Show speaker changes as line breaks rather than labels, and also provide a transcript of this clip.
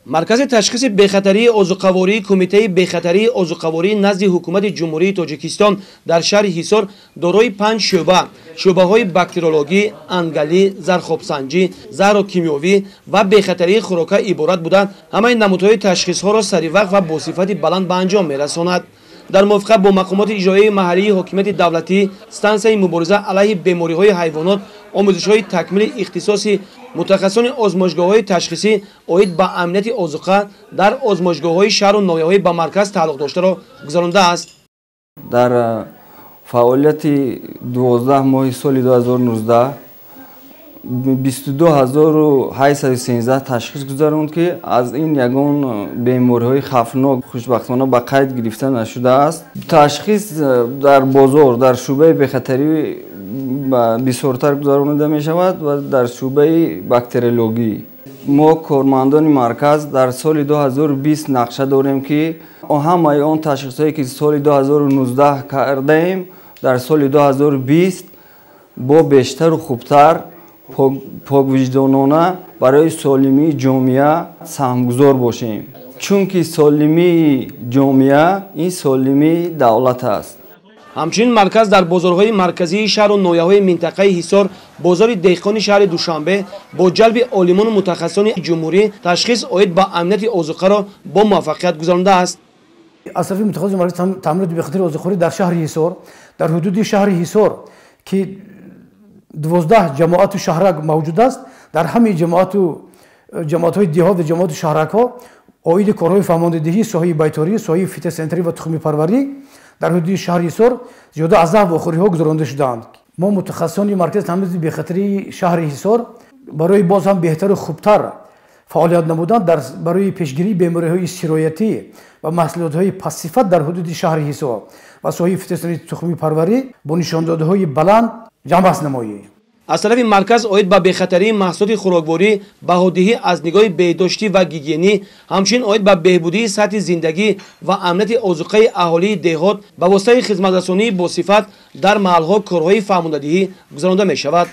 Маркази ташхиси бехатарии озуқавории Кумитаи бехатарии озуқаворӣ назди Ҳукумати Ҷумҳурии Тоҷикистон дар шаҳри Ҳисор дорои 5 шӯъба: шӯъбаҳои бактериологӣ, ангалӣ, зархобсанҷӣ, заҳрокимиёвӣ ва бехатарии хӯрока иборат буда, ҳамаи намудҳои ташхисҳоро саривақт ва бо сифати баланд ба анҷом мерасонад. Дар мувофиқа бо мақомоти иҷроияи маҳаллии ҳокимияти давлатӣ, стансияи мубориза алайҳи бемориҳои ҳайвонот омӯзишҳои такмили ихтисоси мутахассисони озмоишгоҳҳои ташхисӣ оид ба амнияти озуқа дар озмоишгоҳҳои шаҳру ноҳияҳои ба марказ тааллуқ доштаро гузарондааст.
Дар фаъолияти 12 моҳи соли 2019 22813 ташхис гузаронд, ки аз ин ягон бемориҳои хавфнок хушбахтона ба қайд гирифта нашудааст. Ташхис дар бозор, дар шӯъбаи бехатарӣ бисёртар гузаронида мешавад ва дар шӯъбаи бактериологӣ. Мо кормандони марказ дар соли 2020 нақша дорем, ки ҳамаи он ташхисҳое ки соли 2019 кардаем, дар соли 2020 бо бештару хубтар, поквиҷдонона барои солимии ҷомеа саҳмгузор бошем, чунки солимии ҷомеа ин солимии давлат аст.
Ҳамчунин марказ дар бозорҳои марказии шаҳру ноҳияҳои минтақаи Ҳисор, бозори деҳқони шаҳри Душанбе бо ҷалби олимону мутахассисони ҷумҳурӣ ташхис оид ба амнияти озуқаро бо муваффақият гузарондааст.
Аз тарафи мутахассисони маркази таъминоти бехатари озуқаворӣ дар шаҳри Ҳисор, дар ҳудуди шаҳри Ҳисор, ки 12 ҷамоату шаҳрак мавҷуд аст, дар ҳамаи ҷамоатҳои деҳот ва ҷамоату шаҳракҳо оиди корҳои фаҳмондадиҳӣ соҳаи байторӣ, соҳаи фитосанитарӣ ва тухмипарварӣ дар ҳудуди шаҳри Ҳисор зиёда аз 10 вохӯриҳо гузаронда шудаанд. Мо мутахассисони маркази таъминоти бехатарии шаҳри Ҳисор барои боз ҳам беҳтару хубтар фаъолият намудан барои пешгирии бемориҳои сироятӣ ва маҳсулотҳои пастсифат дар ҳудуди шаҳри Ҳисор ва соҳаи фитосанитарӣ тухмипарварӣ бо нишондодҳои баланд ҷамъбаст намоем.
Аз тарафи марказ оид ба бехатарии маҳсулоти хӯрокворӣ, баҳодиҳӣ аз нигоҳи беҳдоштӣ ва гигиенӣ, ҳамчунин оид ба беҳбудии сатҳи зиндагӣ ва амнияти озуқаи аҳолии деҳот ба воситаи хизматрасонии босифат дар маҳалҳо корҳои фаҳмондадиҳӣ гузаронда мешавад.